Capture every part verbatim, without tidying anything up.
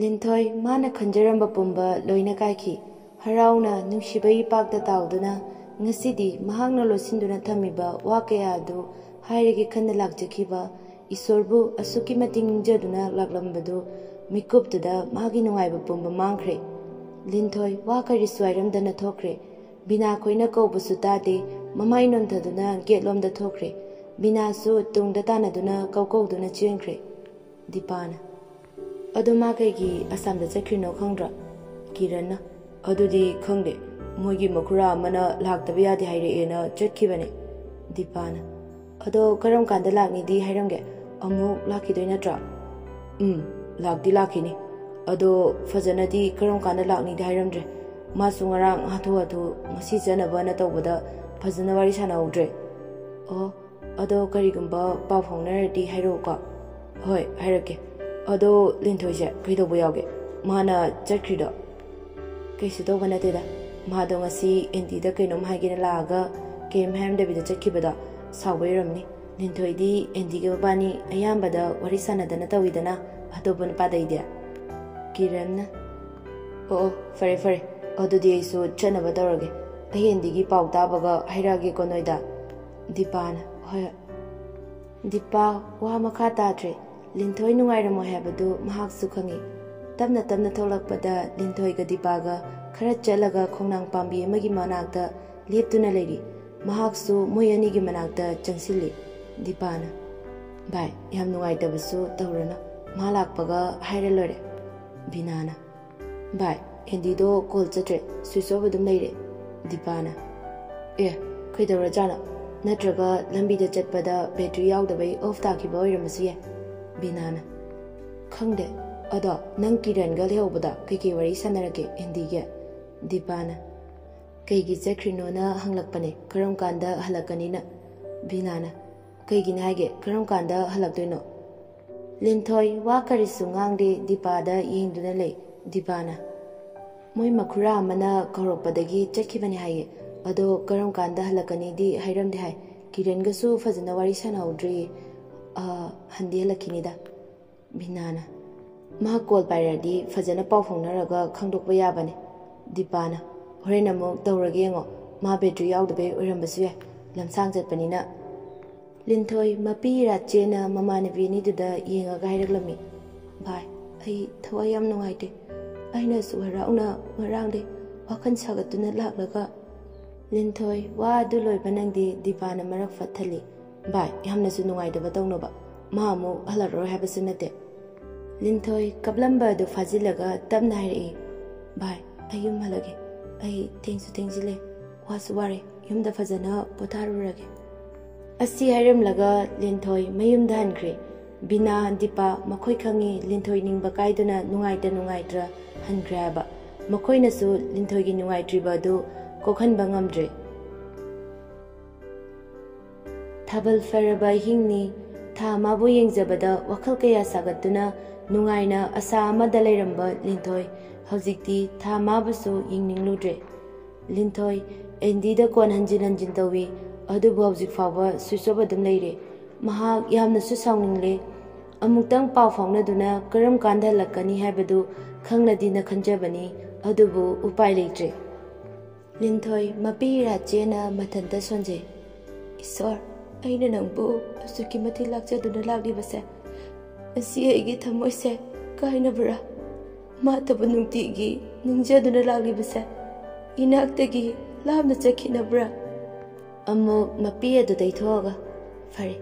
ꯂꯤꯟꯊꯣꯏ ꯃꯥꯅ ꯈꯟꯖꯔꯝꯕ ꯄꯨꯝꯕ ꯂꯣꯏꯅ ꯀꯥꯏꯈꯤ꯫ ꯍꯔꯥꯎꯅ ꯅꯨꯡꯁꯤꯕꯒꯤ ꯄꯥꯛꯇ ꯇꯥꯎꯗꯨꯅ ꯉꯁꯤꯗꯤ ꯃꯍꯥꯛꯅ ꯂꯣꯠꯁꯤꯟꯗꯨꯅ ꯊꯝꯃꯤꯕ ꯋꯥ ꯀꯌꯥ ꯑꯗꯨ ꯍꯥꯏꯔꯒꯦ ꯈꯟꯅ ꯂꯥꯛꯆꯈꯤꯕ ꯏꯁꯣꯔꯕꯨ ꯑꯁꯨꯛꯀꯤ ꯃꯇꯤꯛ ꯅꯤꯡꯖꯗꯨꯅ ꯂꯥꯛꯂꯝꯕꯗꯨ ꯃꯤꯀꯨꯞꯇꯨꯗ ꯃꯥꯒꯤ ꯅꯨꯡꯉꯥꯏꯕ ꯄꯨꯝꯕ ꯃꯥꯡꯈ꯭ꯔꯦ꯫ ꯂꯤꯟꯊꯣꯏ ꯋꯥ ꯀꯔꯤꯁꯨ ꯍꯥꯏꯔꯝꯗꯅ ꯊꯣꯛꯈ꯭ꯔꯦ꯫ ꯕꯤꯅꯥ ꯈꯣꯏꯅ ꯀꯧꯕꯁꯨ ꯇꯥꯗꯦ꯫ ꯃꯃꯥꯏ ꯅꯣꯟꯊꯗꯨꯅ ꯒꯦꯠꯂꯣꯝꯗ ꯊꯣꯛꯈ꯭ꯔꯦ꯫ ꯕꯤꯅꯥꯁꯨ ꯇꯨꯡꯗ ꯇꯥꯟꯅꯗꯨꯅ ꯀꯧꯀꯧꯗꯨꯅ ꯆꯦꯟꯈ꯭ꯔꯦ꯫ ꯗꯤꯄꯥꯅ, "ꯑꯗꯣ ꯃꯥ ꯀꯩꯒꯤ ꯑꯁꯥꯝꯗ ꯆꯠꯈ꯭ꯔꯤꯅꯣ ꯈꯪꯗ꯭ꯔꯣ?" ꯀꯤꯔꯟꯅ, "ꯑꯗꯨꯗꯤ ꯈꯪꯗꯦ꯫ ꯃꯣꯏꯒꯤ ꯃꯈꯨꯔꯥ ꯑꯃꯅ ꯂꯥꯛꯇꯕ ꯌꯥꯗꯦ ꯍꯥꯏꯔꯛꯑꯦꯅ ꯆꯠꯈꯤꯕꯅꯦ꯫" ꯗꯤꯄꯥꯅ, "ꯑꯗꯣ ꯀꯔꯝ ꯀꯥꯟꯗ ꯂꯥꯛꯅꯤꯗꯤ ꯍꯥꯏꯔꯝꯒꯦ? ꯑꯃꯨꯛ ꯂꯥꯛꯈꯤꯗꯣꯏ ꯅꯠꯇ꯭ꯔꯣ?" "ꯎꯝ, ꯂꯥꯛꯇꯤ ꯂꯥꯛꯈꯤꯅꯤ꯫ ꯑꯗꯣ ꯐꯖꯅꯗꯤ ꯀꯔꯝ ꯀꯥꯟꯗ ꯂꯥꯛꯅꯤꯗꯤ ꯍꯥꯏꯔꯝꯗ꯭ꯔꯦ꯫ ꯃꯥꯁꯨ ꯉꯔꯥꯡ ꯍꯥꯊꯨ ꯍꯥꯊꯨ ꯉꯁꯤ ꯆꯠꯅꯕꯅ ꯇꯧꯕꯗ ꯐꯖꯅ ꯋꯥꯔꯤ ꯁꯥꯟꯅꯍꯧꯗ꯭ꯔꯦ꯫" "ꯑꯣ, ꯑꯗꯣ ꯀꯔꯤꯒꯨꯝꯕ ꯄꯥꯎ ꯐꯥꯎꯅꯔꯗꯤ ꯍꯥꯏꯔꯛꯎꯀꯣ꯫" "ꯍꯣꯏ, ꯍꯥꯏꯔꯛꯀꯦ꯫ ꯑꯗꯣ ꯂꯤꯟꯊꯣꯏꯁꯦ ꯀꯩꯗꯧꯕ ꯌꯥꯎꯒꯦ? ꯃꯥꯅ ꯆꯠꯈ꯭ꯔꯤꯗꯣ?" "ꯀꯩꯁꯨ ꯇꯧꯕ ꯅꯠꯇꯦꯗ꯫ ꯃꯥꯗꯣ ꯉꯁꯤ ꯑꯦꯟꯇꯤꯗ ꯀꯩꯅꯣꯝ ꯍꯥꯏꯒꯦꯅ ꯂꯥꯛꯑꯒ ꯀꯩꯝ ꯍꯥꯏꯔꯝꯗꯕꯤꯗ ꯆꯠꯈꯤꯕꯗꯣ ꯁꯥꯎꯕꯩ ꯑꯣꯏꯔꯝꯅꯤ꯫ ꯂꯤꯟꯊꯣꯏꯗꯤ ꯑꯦꯟꯇꯤꯒ ꯃꯕꯥꯅꯤ ꯑꯌꯥꯝꯕꯗ ꯋꯥꯔꯤ ꯁꯥꯟꯅꯗꯅ ꯇꯧꯋꯤꯗꯅ ꯑꯇꯣꯞꯄ ꯅꯨꯄꯥꯗꯩꯗꯤ꯫" ꯀꯤꯔꯟꯅ, "ꯑꯣ, ꯑꯣ, ꯐꯔꯦ, ꯐꯔꯦ꯫ ꯑꯗꯨꯗꯤ ꯑꯩꯁꯨ ꯆꯠꯅꯕ ꯇꯧꯔꯒꯦ꯫ ꯑꯩ ꯑꯦꯟꯇꯤꯒꯤ ꯄꯥꯎ ꯇꯥꯕꯒ ꯍꯥꯏꯔꯛꯑꯒꯦꯀꯣ ꯅꯣꯏꯗ꯫" ꯗꯤꯄꯥꯅ, "ꯍꯣꯏ, ꯍꯣꯏ꯫" ꯗꯤꯄꯥ ꯋꯥ ꯃꯈꯥ ꯇꯥꯗ꯭ꯔꯦ꯫ ꯂꯤꯟꯊꯣꯏ ꯅꯨꯡꯉꯥꯏꯔꯝꯃꯣꯏ ꯍꯥꯏꯕꯗꯨ ꯃꯍꯥꯛꯁꯨ ꯈꯪꯏ꯫ ꯇꯞꯅ ꯇꯞꯅ ꯊꯣꯛꯂꯛꯄꯗ ꯂꯤꯟꯊꯣꯏꯒ ꯗꯤꯄꯥꯒ ꯈꯔ ꯆꯠꯂꯒ ꯈꯣꯡꯅꯥꯡ ꯄꯥꯝꯕꯤ ꯑꯃꯒꯤ ꯃꯅꯥꯛꯇ ꯂꯦꯞꯇꯨꯅ ꯂꯩꯔꯤ꯫ ꯃꯍꯥꯛꯁꯨ ꯃꯣꯏ ꯑꯅꯤꯒꯤ ꯃꯅꯥꯛꯇ ꯆꯪꯁꯤꯜꯂꯤ꯫ ꯗꯤꯄꯥꯅ, "ꯚꯥꯏ, ꯌꯥꯝ ꯅꯨꯡꯉꯥꯏꯇꯕꯁꯨ ꯇꯧꯔꯅꯨ꯫ ꯃꯥ ꯂꯥꯛꯄꯒ ꯍꯥꯏꯔ ꯂꯣꯏꯔꯦ꯫" ꯕꯤꯅꯥꯅ, "ꯚꯥꯏ, ꯑꯦꯟꯗꯤꯗꯣ ꯀꯣꯜ ꯆꯠꯇ꯭ꯔꯦ, ꯁ꯭ꯋꯤꯆ ꯑꯣꯐ ꯑꯗꯨꯝ ꯂꯩꯔꯦ꯫" ꯗꯤꯄꯥꯅ, "ꯑꯦ, ꯀꯩꯗꯧꯔꯖꯥꯠꯅꯣ? ꯅꯠꯇ꯭ꯔꯒ ꯂꯝꯕꯤꯗ ꯆꯠꯄꯗ ꯕꯦꯇ꯭ꯔꯤ ꯌꯥꯎꯗꯕꯩ ꯑꯣꯐ ꯇꯥꯈꯤꯕ ꯑꯣꯏꯔꯝꯕꯁꯨ ꯌꯥꯏ꯫" ꯕꯤꯅꯥꯅ, "ꯈꯪꯗꯦ꯫ ꯑꯗꯣ ꯅꯪ ꯀꯤꯔꯟꯒ ꯂꯩꯍꯧꯕꯗ ꯀꯩꯀꯩ ꯋꯥꯔꯤ ꯁꯥꯟꯅꯔꯛꯀꯦ ꯑꯦꯟꯗꯤꯒ?" ꯗꯤꯄꯥꯅ, "ꯀꯩꯒꯤ ꯆꯠꯈ꯭ꯔꯤꯅꯣꯅ ꯍꯪꯂꯛꯄꯅꯦ, ꯀꯔꯝ ꯀꯥꯟꯗ ꯍꯜꯂꯛꯀꯅꯤꯅ꯫" ꯕꯤꯅꯥꯅ, "ꯀꯩꯒꯤꯅꯦ ꯍꯥꯏꯒꯦ? ꯀꯔꯝ ꯀꯥꯟꯗ ꯍꯜꯂꯛꯇꯣꯏꯅꯣ?" ꯂꯤꯟꯊꯣꯏ ꯋꯥ ꯀꯔꯤꯁꯨ ꯉꯥꯡꯗꯦ, ꯗꯤꯄꯥꯗ ꯌꯦꯡꯗꯨꯅ ꯂꯩ꯫ ꯗꯤꯄꯥꯅ, "ꯃꯣꯏ ꯃꯈꯨꯔꯥ ꯑꯃꯅ ꯀꯧꯔꯛꯄꯗꯒꯤ ꯆꯠꯈꯤꯕꯅꯦ ꯍꯥꯏꯌꯦ꯫ ꯑꯗꯣ ꯀꯔꯝ ꯀꯥꯟꯗ ꯍꯜꯂꯛꯀꯅꯤꯗꯤ ꯍꯥꯏꯔꯝꯗꯦ ꯍꯥꯏ꯫ ꯀꯤꯔꯟꯒꯁꯨ ꯐꯖꯅ ꯋꯥꯔꯤ ꯁꯥꯟꯅꯍꯧꯗ꯭ꯔꯤꯌꯦ꯫ ꯑ, ꯍꯟꯗꯤ ꯍꯜꯂꯛꯈꯤꯅꯤꯗ꯫" ꯕꯤꯅꯥꯅ, ꯃꯍꯥꯛ ꯀꯣꯜ ꯄꯥꯏꯔꯛꯑꯗꯤ ꯐꯖꯅ ꯄꯥꯎ ꯐꯥꯎꯅꯔꯒ ꯈꯪꯗꯣꯛꯄ ꯌꯥꯕꯅꯦ꯫ ꯗꯤꯄꯥꯅ, "ꯍꯣꯔꯦꯟ ꯑꯃꯨꯛ ꯇꯧꯔꯒꯦ ꯌꯦꯡꯉꯣ, ꯃꯥ ꯕꯦꯇ꯭ꯔꯤ ꯌꯥꯎꯗꯕꯩ ꯑꯣꯏꯔꯝꯕꯁꯨ ꯌꯥꯏ, ꯂꯝꯁꯥꯡ ꯆꯠꯄꯅꯤꯅ"꯫ ꯂꯤꯟꯊꯣꯏ ꯃꯄꯤ ꯏꯔꯥꯠ ꯆꯦꯅ ꯃꯃꯥꯟꯅꯕꯤ ꯑꯅꯤꯗꯨꯗ ꯌꯦꯡꯉꯒ ꯍꯥꯏꯔꯛꯂꯝꯃꯤ, "ꯚꯥꯏ, ꯑꯩ ꯊꯋꯥꯏ ꯌꯥꯝ ꯅꯨꯡꯉꯥꯏꯇꯦ꯫ ꯑꯩꯅꯁꯨ ꯍꯔꯥꯎꯅ ꯉꯔꯥꯡꯗꯩ ꯋꯥꯈꯜ ꯁꯥꯒꯠꯇꯨꯅ ꯂꯥꯛꯂꯒ"꯫ ꯂꯤꯟꯊꯣꯏ ꯋꯥ ꯑꯗꯨ ꯂꯣꯏꯕ ꯅꯪꯗꯤ ꯗꯤꯄꯥꯅ ꯃꯔꯛ ꯐꯠꯊꯜꯂꯤ, "ꯚꯥꯏ, ꯌꯥꯝꯅꯁꯨ ꯅꯨꯡꯉꯥꯏꯇꯕ ꯇꯧꯅꯨꯕ, ꯃꯥ ꯑꯃꯨꯛ ꯍꯜꯂꯛꯂꯔꯣꯏ ꯍꯥꯏꯕꯁꯨ ꯅꯠꯇꯦ"꯫ ꯂꯤꯟꯊꯣꯏ ꯀꯞꯂꯝꯕ ꯑꯗꯨ ꯐꯥꯖꯤꯜꯂꯒ ꯇꯞꯅ ꯍꯥꯏꯔꯛꯏ, "ꯚꯥꯏ, ꯑꯩ ꯌꯨꯝ ꯍꯜꯂꯒꯦ꯫ ꯑꯩ ꯊꯦꯡꯁꯨ ꯊꯦꯡꯖꯤꯜꯂꯦ, ꯋꯥꯁꯨ ꯋꯥꯔꯦ, ꯌꯨꯝꯗ ꯐꯖꯅ ꯄꯣꯊꯥꯔꯨꯔꯒꯦ"꯫ ꯑꯁꯤ ꯍꯥꯏꯔꯝꯂꯒ ꯂꯤꯟꯊꯣꯏ ꯃꯌꯨꯝꯗ ꯍꯟꯈ꯭ꯔꯦ꯫ ꯕꯤꯅꯥ, ꯗꯤꯄꯥ ꯃꯈꯣꯏ ꯈꯪꯉꯤ ꯂꯤꯟꯊꯣꯏ ꯅꯤꯡꯕ ꯀꯥꯏꯗꯨꯅ ꯅꯨꯡꯉꯥꯏꯇ ꯅꯨꯡꯉꯥꯏꯇ꯭ꯔ ꯍꯟꯈ꯭ꯔꯦ ꯍꯥꯏꯕ꯫ ꯃꯈꯣꯏꯅꯁꯨ ꯂꯤꯟꯊꯣꯏꯒꯤ ꯅꯨꯡꯉꯥꯏꯇ꯭ꯔꯤꯕ ꯑꯗꯨ ꯀꯣꯛꯍꯟꯕ ꯉꯝꯗ꯭ꯔꯦ꯫ ꯊꯥꯕꯜ ꯐꯔꯕ ꯑꯍꯤꯡꯅꯤ꯫ ꯊꯥ ꯃꯥꯕꯨ ꯌꯦꯡꯖꯕꯗ ꯋꯥꯈꯜ ꯀꯌꯥ ꯁꯥꯒꯠꯇꯨꯅ ꯅꯨꯡꯉꯥꯏꯅ ꯑꯁꯥ ꯑꯃꯗ ꯂꯩꯔꯝꯕ ꯂꯤꯟꯊꯣꯏ ꯍꯧꯖꯤꯛꯇꯤ ꯊꯥ ꯃꯥꯕꯨꯁꯨ ꯌꯦꯡꯅꯤꯡꯂꯨꯗ꯭ꯔꯦ꯫ ꯂꯤꯟꯊꯣꯏ ꯑꯦꯟꯗꯤꯗ ꯀꯣꯟ ꯍꯟꯖꯤꯟ ꯍꯟꯖꯤꯟ ꯇꯧꯏ, ꯑꯗꯨꯕꯨ ꯍꯧꯖꯤꯛ ꯐꯥꯎꯕ ꯁ꯭ꯋꯤꯆ ꯑꯣꯐ ꯑꯗꯨꯝ ꯂꯩꯔꯦ꯫ ꯃꯍꯥꯛ ꯌꯥꯝꯅꯁꯨ ꯁꯥꯎꯅꯤꯡꯂꯦ꯫ ꯑꯃꯨꯛꯇꯪ ꯄꯥꯎ ꯐꯥꯎꯅꯗꯨꯅ ꯀꯔꯝ ꯀꯥꯟꯗ ꯍꯜꯂꯛꯀꯅꯤ ꯍꯥꯏꯕꯗꯨ ꯈꯪꯂꯗꯤꯅ ꯈꯟꯖꯕꯅꯤ, ꯑꯗꯨꯕꯨ ꯎꯄꯥꯏ ꯂꯩꯇ꯭ꯔꯦ꯫ ꯂꯤꯟꯊꯣꯏ ꯃꯄꯤ ꯏꯔꯥꯠ ꯆꯦꯅ ꯃꯊꯟꯇ ꯁꯣꯟꯖꯩ꯫ "ꯏꯁꯣꯔ, ꯑꯩꯅ ꯅꯪꯕꯨ ꯑꯁꯨꯛꯀꯤ ꯃꯇꯤꯛ ꯂꯥꯛꯆꯗꯨꯅ ꯂꯥꯛꯂꯤꯕꯁꯦ, ꯉꯁꯤ ꯑꯩꯒꯤ ꯊꯃꯣꯏꯁꯦ ꯀꯥꯏꯅꯕ꯭ꯔꯥ? ꯃꯥꯇꯕꯨ ꯅꯨꯡꯇꯤꯒꯤ ꯅꯤꯡꯖꯗꯨꯅ ꯂꯥꯛꯂꯤꯕꯁꯦ ꯏꯅꯥꯛꯇꯒꯤ ꯂꯥꯞꯅ ꯆꯠꯈꯤꯅꯕ꯭ꯔꯥ?" ꯑꯃꯨꯛ ꯃꯄꯤ ꯑꯗꯨ ꯇꯩꯊꯣꯛꯑꯒ, "ꯐꯔꯦ,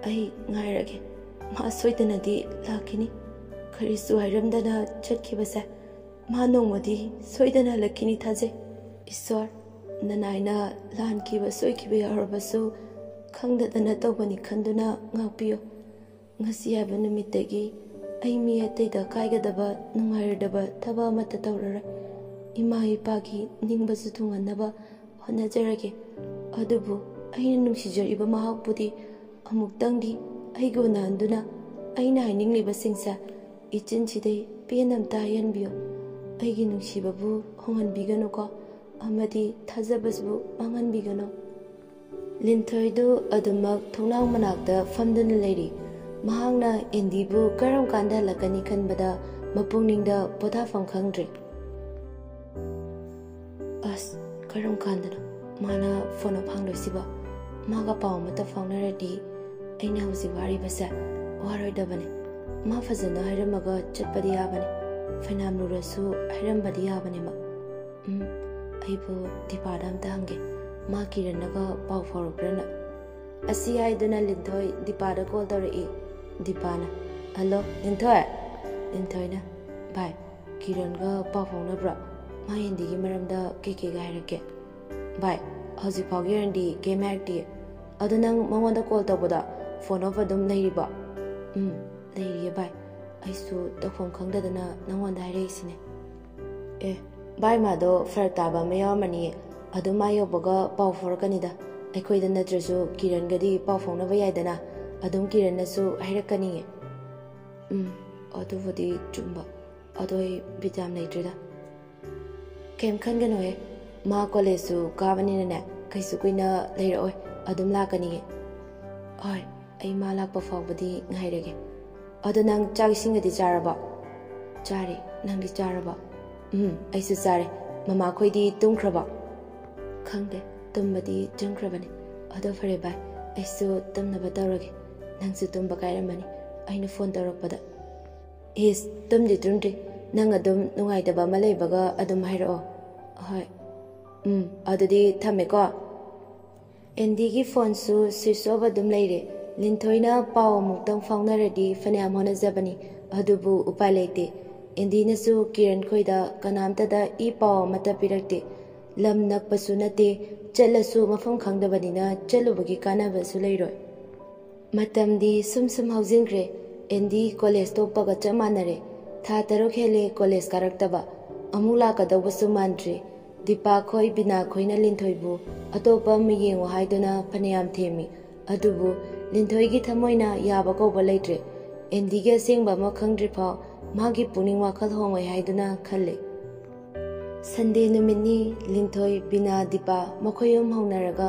ꯑꯩ ꯉꯥꯏꯔꯒꯦ꯫ ꯃꯥ ꯁꯣꯏꯗꯅꯗꯤ ꯂꯥꯛꯈꯤꯅꯤ꯫ ꯀꯔꯤꯁꯨ ꯍꯥꯏꯔꯝꯗꯅ ꯆꯠꯈꯤꯕꯁꯦ ꯃꯥ ꯅꯣꯡꯃꯗꯤ ꯁꯣꯏꯗꯅ ꯍꯜꯂꯛꯈꯤꯅꯤ ꯊꯥꯖꯩ꯫ ꯏꯁꯣꯔ, ꯅꯅꯥꯏꯅ ꯂꯥꯟꯈꯤꯕ ꯁꯣꯏꯈꯤꯕ ꯌꯥꯎꯔꯕꯁꯨ ꯈꯪꯗꯗꯅ ꯇꯧꯕꯅꯤ ꯈꯟꯗꯨꯅ ꯉꯥꯛꯄꯤꯌꯨ꯫ ꯉꯁꯤ ꯍꯥꯏꯕ ꯅꯨꯃꯤꯠꯇꯒꯤ ꯑꯩ ꯃꯤ ꯑꯇꯩꯗ ꯀꯥꯏꯒꯗꯕ ꯅꯨꯡꯉꯥꯏꯔꯣꯏꯗꯕ ꯊꯕꯛ ꯑꯃꯠꯇ ꯇꯧꯔꯔꯣꯏ꯫ ꯏꯃꯥ ꯏꯄꯥꯒꯤ ꯅꯤꯡꯕꯁꯨ ꯊꯨꯡꯍꯟꯅꯕ ꯍꯣꯠꯅꯖꯔꯒꯦ꯫ ꯑꯗꯨꯕꯨ ꯑꯩꯅ ꯅꯨꯡꯁꯤꯖꯔꯤꯕ ꯃꯍꯥꯛꯄꯨꯗꯤ ꯑꯃꯨꯛꯇꯪꯗꯤ ꯑꯩꯒ ꯎꯅꯍꯟꯗꯨꯅ ꯑꯩꯅ ꯍꯥꯏꯅꯤꯡꯂꯤꯕꯁꯤꯡꯁꯦ ꯏꯆꯤꯟꯁꯤꯗꯩ ꯄꯦꯟꯅ ꯑꯝꯇ ꯍꯥꯏꯍꯟꯕꯤꯌꯨ꯫ ꯑꯩꯒꯤ ꯅꯨꯡꯁꯤꯕꯕꯨ ꯍꯣꯡꯍꯟꯕꯤꯒꯅꯨꯀꯣ, ꯑꯃꯗꯤ ꯊꯥꯖꯕꯁꯤꯕꯨ ꯃꯥꯡꯍꯟꯕꯤꯒꯅꯨ"꯫ ꯂꯤꯟꯊꯣꯏꯗꯨ ꯑꯗꯨꯃꯛ ꯊꯣꯡꯅꯥꯎ ꯃꯅꯥꯛꯇ ꯐꯝꯗꯨꯅ ꯂꯩꯔꯤ꯫ ꯃꯍꯥꯛꯅ ꯑꯦꯟꯗꯤꯕꯨ ꯀꯔꯝ ꯀꯥꯟꯗ ꯍꯜꯂꯛꯀꯅꯤ ꯈꯟꯕꯗ ꯃꯄꯨꯛꯅꯤꯡꯗ ꯄꯣꯊꯥꯐꯝ ꯈꯪꯗ꯭ꯔꯦ꯫ ꯑꯁ, ꯀꯔꯝ ꯀꯥꯟꯗꯅꯣ ꯃꯥꯅ ꯐꯣꯟ ꯑꯃ ꯐꯥꯡꯗꯣꯏꯁꯤꯕꯣ? ꯃꯥꯒ ꯄꯥꯎ ꯑꯃꯇ ꯐꯥꯎꯅꯔꯗꯤ ꯑꯩꯅ ꯍꯧꯖꯤꯛ ꯋꯥꯔꯤꯕꯁꯦ ꯋꯥꯔꯣꯏꯗꯕꯅꯤ꯫ ꯃꯥ ꯐꯖꯅ ꯍꯥꯏꯔꯝꯃꯒ ꯆꯠꯄꯗꯤ ꯌꯥꯕꯅꯤ꯫ ꯐꯅꯌꯥꯝ ꯂꯨꯔꯁꯨ ꯍꯥꯏꯔꯝꯕꯗꯤ ꯌꯥꯕꯅꯦꯕ꯫ ꯎꯝ, ꯑꯩꯕꯨ ꯗꯤꯄꯥꯗ ꯑꯝꯇ ꯍꯪꯒꯦ꯫ ꯃꯥ ꯀꯤꯔꯟꯅꯒ ꯄꯥꯎ ꯐꯥꯎꯔꯛꯄ꯭ꯔꯅ? ꯑꯁꯤ ꯍꯥꯏꯗꯨꯅ ꯂꯤꯟꯊꯣꯏ ꯗꯤꯄꯥꯗ ꯀꯣꯜ ꯇꯧꯔꯛꯏ꯫ ꯗꯤꯄꯥꯅ, "ꯍꯜꯂꯣ, ꯂꯤꯟꯊꯣꯏ?" ꯂꯤꯟꯊꯣꯏꯅ, "ꯚꯥꯏ, ꯀꯤꯔꯟꯒ ꯄꯥꯎ ꯐꯥꯎꯅꯕ꯭ꯔꯣ? ꯃꯥ ꯍꯤꯟꯗꯤꯒꯤ ꯃꯔꯝꯗ ꯀꯩꯀꯩꯒ ꯍꯥꯏꯔꯛꯀꯦ?" "ꯚꯥꯏ, ꯍꯧꯖꯤꯛ ꯐꯥꯎꯒꯤ ꯑꯣꯏꯅꯗꯤ ꯀꯩꯝ ꯍꯥꯏꯔꯛꯇꯤꯌꯦ꯫ ꯑꯗꯣ ꯅꯪ ꯃꯉꯣꯟꯗ ꯀꯣꯜ ꯇꯧꯕꯗꯣ ꯐꯣꯟ ꯑꯣꯐ ꯑꯗꯨꯝ ꯂꯩꯔꯤꯕꯣ?" "ꯎꯝ, ꯂꯩꯔꯤꯌꯦ ꯚꯥꯏ꯫ ꯑꯩꯁꯨ ꯇꯧꯐꯝ ꯈꯪꯗꯗꯅ ꯅꯪꯉꯣꯟꯗ ꯍꯥꯏꯔꯛꯏꯁꯤꯅꯦ꯫" "ꯑꯦ, ꯚꯥꯏ, ꯃꯥꯗꯣ ꯐꯔꯛ ꯇꯥꯕ ꯑꯃ ꯌꯥꯎꯔꯝꯃꯅꯤꯌꯦ꯫ ꯑꯗꯨꯝ ꯃꯥ ꯌꯧꯕꯒ ꯄꯥꯎ ꯐꯥꯎꯔꯛꯀꯅꯤꯗ꯫ ꯑꯩꯈꯣꯏꯗ ꯅꯠꯇ꯭ꯔꯁꯨ ꯀꯤꯔꯟꯒꯗꯤ ꯄꯥꯎ ꯐꯥꯎꯅꯕ ꯌꯥꯏꯗꯅ꯫ ꯑꯗꯨꯝ ꯀꯤꯔꯟꯅꯁꯨ ꯍꯥꯏꯔꯛꯀꯅꯤꯌꯦ꯫" "ꯎꯝ, ꯑꯗꯨꯕꯨꯗꯤ ꯆꯨꯝꯕ꯫ ꯑꯗꯣ ꯑꯩ ꯕꯤꯠ ꯌꯥꯝ ꯂꯩꯇ꯭ꯔꯦꯗ꯫" "ꯀꯩꯝ ꯈꯟꯒꯅꯨꯍꯦ, ꯃꯥ ꯀꯣꯂꯦꯖꯁꯨ ꯀꯥꯕꯅꯤꯅꯅꯦ, ꯀꯩꯁꯨ ꯀꯨꯏꯅ ꯂꯩꯔꯛꯑꯣꯏ, ꯑꯗꯨꯝ ꯂꯥꯛꯀꯅꯤꯌꯦ꯫" "ꯍꯣꯏ, ꯑꯩ ꯃꯥ ꯂꯥꯛꯄ ꯐꯥꯎꯕꯗꯤ ꯉꯥꯏꯔꯒꯦ꯫ ꯑꯗꯣ ꯅꯪ ꯆꯥꯛ ꯏꯁꯤꯡꯒꯗꯤ ꯆꯥꯔꯕꯣ?" "ꯆꯥꯔꯦ, ꯅꯪꯗꯤ ꯆꯥꯔꯕꯣ?" "ꯎꯝ, ꯑꯩꯁꯨ ꯆꯥꯔꯦ꯫ ꯃꯃꯥꯈꯣꯏꯗꯤ ꯇꯨꯝꯈ꯭ꯔꯕꯣ?" "ꯈꯪꯗꯦ, ꯇꯨꯝꯕꯗꯤ ꯆꯪꯈ꯭ꯔꯕꯅꯤ꯫ ꯑꯗꯣ ꯐꯔꯦ ꯚꯥꯏ, ꯑꯩꯁꯨ ꯇꯨꯝꯅꯕ ꯇꯧꯔꯒꯦ꯫ ꯅꯪꯁꯨ ꯇꯨꯝꯕ ꯀꯥꯏꯔꯝꯃꯅꯤ ꯑꯩꯅ ꯐꯣꯟ ꯇꯧꯔꯛꯄꯗ꯫" "ꯏꯁ, ꯇꯨꯝꯗꯤ ꯇꯨꯝꯗ꯭ꯔꯤ꯫ ꯅꯪ ꯑꯗꯨꯝ ꯅꯨꯡꯉꯥꯏꯇꯕ ꯑꯃ ꯂꯩꯕꯒ ꯑꯗꯨꯝ ꯍꯥꯏꯔꯛꯑꯣ꯫" "ꯍꯣꯏ꯫ ꯎꯝ, ꯑꯗꯨꯗꯤ ꯊꯝꯃꯦꯀꯣ꯫" ꯑꯦꯟꯗꯤꯒꯤ ꯐꯣꯟꯁꯨ ꯁ꯭ꯋꯤꯆ ꯑꯣꯐ ꯑꯗꯨꯝ ꯂꯩꯔꯦ꯫ ꯂꯤꯟꯊꯣꯏꯅ ꯄꯥꯎ ꯑꯃꯨꯛꯇꯪ ꯐꯥꯎꯅꯔꯗꯤ ꯐꯅꯌꯥꯝ ꯍꯣꯠꯅꯖꯕꯅꯤ, ꯑꯗꯨꯕꯨ ꯎꯄꯥꯏ ꯂꯩꯇꯦ꯫ ꯑꯦꯟꯗꯤꯅꯁꯨ ꯀꯤꯔꯟ ꯈꯣꯏꯗ ꯀꯅꯥꯝꯇꯗ ꯏ ꯄꯥꯎ ꯑꯃꯠꯇ ꯄꯤꯔꯛꯇꯦ꯫ ꯂꯝ ꯅꯛꯄꯁꯨ ꯅꯠꯇꯦ, ꯆꯠꯂꯁꯨ ꯃꯐꯝ ꯈꯪꯗꯕꯅꯤꯅ ꯆꯠꯂꯨꯕꯒꯤ ꯀꯥꯟꯅꯕꯁꯨ ꯂꯩꯔꯣꯏ꯫ ꯃꯇꯝꯗꯤ ꯁꯨꯝ ꯁꯨꯝ ꯍꯧꯖꯤꯟꯈ꯭ꯔꯦ꯫ ꯑꯦꯟꯗꯤ ꯀꯣꯂꯦꯖ ꯇꯣꯛꯄꯒ ꯆꯞ ꯃꯥꯟꯅꯔꯦ꯫ ꯊꯥ ꯇꯔꯨꯛ ꯍꯦꯜꯂꯦ ꯀꯣꯂꯦꯖ ꯀꯥꯔꯛꯇꯕ꯫ ꯑꯃꯨꯛ ꯂꯥꯛꯀꯗꯧꯕꯁꯨ ꯃꯥꯟꯗ꯭ꯔꯦ꯫ ꯗꯤꯄꯥ ꯈꯣꯏ, ꯕꯤꯅꯥ ꯈꯣꯏꯅ ꯂꯤꯟꯊꯣꯏꯕꯨ ꯑꯇꯣꯞꯄ ꯑꯃ ꯌꯦꯡꯉꯨ ꯍꯥꯏꯗꯨꯅ ꯐꯅꯌꯥꯝ ꯊꯦꯝꯃꯤ꯫ ꯑꯗꯨꯕꯨ ꯂꯤꯟꯊꯣꯏꯒꯤ ꯊꯃꯣꯏꯅ ꯌꯥꯕ ꯀꯧꯕ ꯂꯩꯇ꯭ꯔꯦ꯫ ꯑꯦꯟꯗꯤꯒꯤ ꯑꯁꯦꯡꯕ ꯑꯃ ꯈꯪꯗ꯭ꯔꯤꯐꯥꯎ ꯃꯥꯒꯤ ꯄꯨꯛꯅꯤꯡ ꯋꯥꯈꯜ ꯍꯣꯡꯉꯣꯏ ꯍꯥꯏꯗꯨꯅ ꯈꯜꯂꯤ꯫ ꯁꯟꯗꯦ ꯅꯨꯃꯤꯠꯅꯤ꯫ ꯂꯤꯟꯊꯣꯏ, ꯕꯤꯅꯥ, ꯗꯤꯄꯥ ꯃꯈꯣꯏ ꯑꯍꯨꯝ ꯍꯧꯅꯔꯒ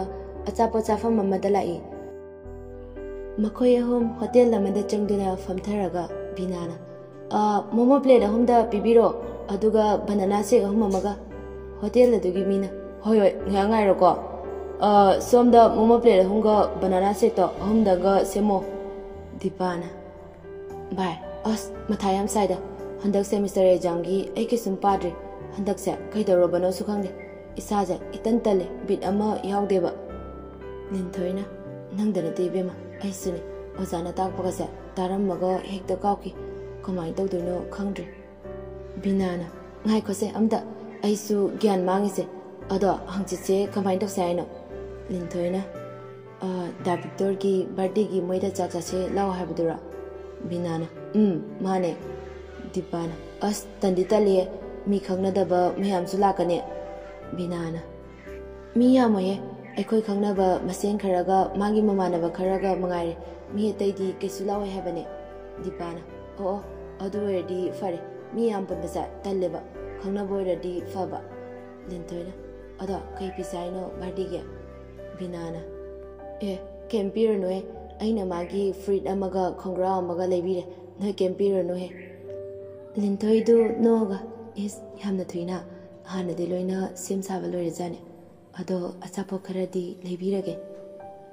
ꯑꯆꯥꯄꯣꯠ ꯆꯥꯐꯝ ꯑꯃꯗ ꯂꯥꯛꯏ꯫ ꯃꯈꯣꯏ ꯑꯍꯨꯝ ꯍꯣꯇꯦꯜ ꯑꯃꯗ ꯆꯪꯗꯨꯅ ꯐꯝꯊꯔꯒ ꯕꯤꯅꯥꯅ, "ꯑ, ꯃꯣꯃꯣ ꯄ꯭ꯂꯦꯠ ꯑꯍꯨꯝꯗ ꯄꯤꯕꯤꯔꯣ, ꯑꯗꯨꯒ ꯕꯅꯥꯅꯥ ꯁꯦꯛ ꯑꯍꯨꯝ ꯑꯃꯒ"꯫ ꯍꯣꯇꯦꯜ ꯑꯗꯨꯒꯤ ꯃꯤꯅ, "ꯍꯣꯏ, ꯍꯣꯏ, ꯉꯥꯏꯍꯥꯛ ꯉꯥꯏꯔꯣꯀꯣ꯫ ꯑ, ꯁꯣꯝꯗ ꯃꯣꯃꯣ ꯄ꯭ꯂꯦꯠ ꯑꯍꯨꯝꯒ ꯕꯅꯥꯅꯥ ꯁꯦꯛꯇꯣ ꯑꯍꯨꯝꯗꯒ ꯁꯦꯝꯃꯣ"꯫ ꯗꯤꯄꯥꯅ, "ꯚꯥꯏ, ꯑꯁ, ꯃꯊꯥ ꯌꯥꯝ ꯁꯥꯏꯗ꯫ ꯍꯟꯗꯛ ꯁꯦꯃꯤꯁꯇꯔ ꯑꯦꯛꯖꯥꯝꯒꯤ ꯑꯩ ꯀꯩꯁꯨꯝ ꯄꯥꯗ꯭ꯔꯤ꯫ ꯍꯟꯗꯛꯁꯦ ꯀꯩꯗꯧꯔꯕꯅꯣꯁꯨ ꯈꯪꯗꯦ꯫ ꯏꯁꯥꯁꯦ ꯏꯇꯟ ꯇꯜꯂꯦ, ꯕꯤꯠ ꯑꯃ ꯌꯥꯎꯗꯦꯕ"꯫ ꯂꯤꯟꯊꯣꯏꯅ, "ꯅꯪꯗ ꯅꯠꯇꯦ ꯏꯕꯦꯝꯃ, ꯑꯩꯁꯨꯅꯦ꯫ ꯑꯣꯖꯥꯅ ꯇꯥꯛꯄꯒꯁꯦ ꯇꯥꯔꯝꯃꯒ ꯍꯦꯛꯇ ꯀꯥꯎꯈꯤ꯫ ꯀꯃꯥꯏꯅ ꯇꯧꯗꯣꯏꯅꯣ ꯈꯪꯗ꯭ꯔꯦ"꯫ ꯕꯤꯅꯥꯅ, "ꯉꯥꯏꯈꯣꯁꯦ ꯑꯝꯇ, ꯑꯩꯁꯨ ꯒ꯭ꯌꯥꯟ ꯃꯥꯡꯉꯤꯁꯦ꯫ ꯑꯗꯣ ꯍꯪꯆꯤꯠꯁꯦ ꯀꯃꯥꯏꯅ ꯇꯧꯁꯦ ꯍꯥꯏꯅꯣ?" ꯂꯤꯟꯊꯣꯏꯅ, "ꯑ, ꯗꯥ ꯚꯤꯛꯇꯣꯔꯒꯤ ꯕꯥꯔꯗꯦꯒꯤ ꯃꯣꯏꯗ ꯆꯥꯛ ꯆꯥꯁꯦ ꯂꯥꯛꯑꯣ ꯍꯥꯏꯕꯗꯨꯔꯣ?" ꯕꯤꯅꯥꯅ, "ꯎꯝ, ꯃꯥꯅꯦ"꯫ ꯗꯤꯄꯥꯅ, "ꯑꯁ, ꯇꯟꯗꯤ ꯇꯜꯂꯤꯍꯦ, ꯃꯤ ꯈꯪꯅꯗꯕ ꯃꯌꯥꯝꯁꯨ ꯂꯥꯛꯀꯅꯤ"꯫ ꯕꯤꯅꯥꯅ, "ꯃꯤ ꯌꯥꯝꯃꯣꯏꯍꯦ, ꯑꯩꯈꯣꯏ ꯈꯪꯅꯕ ꯃꯁꯦꯟ ꯈꯔꯒ ꯃꯥꯒꯤ ꯃꯃꯥꯟꯅꯕ ꯈꯔꯒ ꯃꯉꯥꯏꯔꯦ, ꯃꯤ ꯑꯇꯩꯗꯤ ꯀꯩꯁꯨ ꯂꯥꯛꯑꯣꯏ ꯍꯥꯏꯕꯅꯦ"꯫ ꯗꯤꯄꯥꯅ, "ꯑꯣ, ꯑꯣ, ꯑꯗꯨ ꯑꯣꯏꯔꯗꯤ ꯐꯔꯦ, ꯃꯤ ꯌꯥꯝ ꯄꯨꯟꯕꯁꯦ ꯇꯜꯂꯦꯕ, ꯈꯪꯅꯕ ꯑꯣꯏꯔꯗꯤ ꯐꯕ"꯫ ꯂꯤꯟꯊꯣꯏꯅ, "ꯑꯗꯣ ꯀꯩ ꯄꯤꯁꯦ ꯍꯥꯏꯅꯣ ꯕꯥꯔꯗꯦꯒꯤ?" ꯕꯤꯅꯥꯅ, "ꯑꯦ, ꯀꯩꯝ ꯄꯤꯔꯨꯅꯨꯍꯦ, ꯑꯩꯅ ꯃꯥꯒꯤ ꯐꯨꯔꯤꯠ ꯑꯃꯒ ꯈꯣꯡꯒ꯭ꯔꯥꯎ ꯑꯃꯒ ꯂꯩꯕꯤꯔꯦ, ꯅꯣꯏ ꯀꯩꯝ ꯄꯤꯔꯨꯅꯨꯍꯦ"꯫ ꯂꯤꯟꯊꯣꯏꯗꯨ ꯅꯣꯛꯑꯒ, "ꯏꯁ, ꯌꯥꯝꯅ ꯊꯨꯏꯅ, ꯍꯥꯟꯅꯗꯤ ꯂꯣꯏꯅ ꯁꯦꯝ ꯁꯥꯕ ꯂꯣꯏꯔꯖꯥꯠꯅꯦ꯫ ꯑꯗꯣ ꯑꯆꯥꯄꯣꯠ ꯈꯔꯗꯤ ꯂꯩꯕꯤꯔꯒꯦ"꯫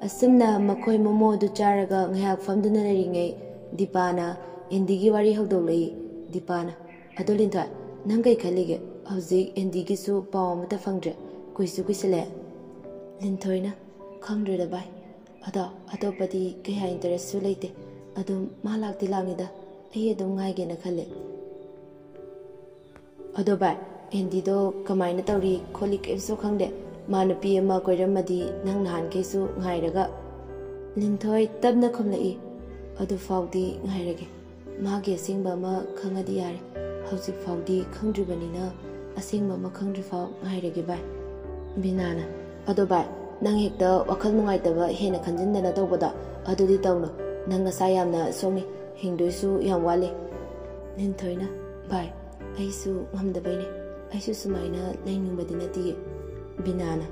ꯑꯁꯨꯝꯅ ꯃꯈꯣꯏ ꯃꯣꯃꯣꯗꯨ ꯆꯥꯔꯒ ꯉꯥꯏꯍꯥꯛ ꯐꯝꯗꯨꯅ ꯂꯩꯔꯤꯉꯩ, ꯗꯤꯄꯥꯅ ꯑꯦꯟꯗꯤꯒꯤ ꯋꯥꯔꯤ ꯍꯧꯗꯣꯛꯂꯛꯏ꯫ ꯗꯤꯄꯥꯅ, "ꯑꯗꯣ ꯂꯤꯟꯊꯣꯏ, ꯅꯪ ꯀꯩ ꯈꯜꯂꯤꯒꯦ? ꯍꯧꯖꯤꯛ ꯑꯦꯟꯗꯤꯒꯤꯁꯨ ꯄꯥꯎ ꯑꯃꯠꯇ ꯐꯪꯗ꯭ꯔꯦ, ꯀꯨꯏꯁꯨ ꯀꯨꯏꯁꯜꯂꯛꯑꯦ"꯫ ꯂꯤꯟꯊꯣꯏꯅ, "ꯈꯪꯗ꯭ꯔꯦꯗ ꯚꯥꯏ, ꯑꯗꯣ ꯑꯇꯣꯞꯄꯗꯤ ꯀꯌꯥ ꯏꯟꯇꯔꯦꯁꯁꯨ ꯂꯩꯇꯦ, ꯑꯗꯨꯝ ꯃꯥ ꯂꯥꯛꯇꯤ ꯂꯥꯛꯅꯤꯗ, ꯑꯩ ꯑꯗꯨꯝ ꯉꯥꯏꯒꯦꯅ ꯈꯜꯂꯦ"꯫ "ꯑꯗꯣ ꯚꯥꯏ, ꯑꯦꯟꯗꯤꯗꯣ ꯀꯃꯥꯏꯅ ꯇꯧꯔꯤ ꯈꯣꯠꯂꯤ ꯀꯔꯤꯝꯁꯨ ꯈꯪꯗꯦ꯫ ꯃꯥ ꯅꯨꯄꯤ ꯑꯃ ꯀꯣꯏꯔꯝꯃꯗꯤ ꯅꯪ ꯅꯍꯥꯟꯈꯩꯁꯨ ꯉꯥꯏꯔꯒ"꯫ ꯂꯤꯟꯊꯣꯏ ꯇꯞꯅ ꯈꯨꯝꯂꯛꯏ, "ꯑꯗꯨꯐꯥꯎꯗꯤ ꯉꯥꯏꯔꯒꯦ꯫ ꯃꯥꯒꯤ ꯑꯁꯦꯡꯕ ꯑꯃ ꯈꯪꯉꯗꯤ ꯌꯥꯔꯦ꯫ ꯍꯧꯖꯤꯛ ꯐꯥꯎꯗꯤ ꯈꯪꯗ꯭ꯔꯤꯕꯅꯤꯅ ꯑꯁꯦꯡꯕ ꯑꯃ ꯈꯪꯗ꯭ꯔꯤꯐꯥꯎ ꯉꯥꯏꯔꯒꯦ ꯚꯥꯏ"꯫ ꯕꯤꯅꯥꯅ, "ꯑꯗꯣ ꯚꯥꯏ, ꯅꯪ ꯍꯦꯛꯇ ꯋꯥꯈꯜ ꯅꯨꯡꯉꯥꯏꯇꯕ ꯍꯦꯟꯅ ꯈꯟꯖꯤꯟꯗꯅ ꯇꯧꯕꯗꯣ ꯑꯗꯨꯗꯤ ꯇꯧꯅꯨ꯫ ꯅꯪ ꯅꯁꯥ ꯌꯥꯝꯅ ꯁꯣꯛꯅꯤ, ꯍꯤꯡꯗꯣꯏꯁꯨ ꯌꯥꯝ ꯋꯥꯠꯂꯤ"꯫ ꯂꯤꯟꯊꯣꯏꯅ, "ꯚꯥꯏ, ꯑꯩꯁꯨ ꯉꯝꯗꯕꯩꯅꯦ꯫ ꯑꯩꯁꯨ ꯁꯨꯃꯥꯏꯅ ꯂꯩꯅꯤꯡꯕꯗꯤ ꯅꯠꯇꯤꯌꯦ"꯫ ꯕꯤꯅꯥꯅ,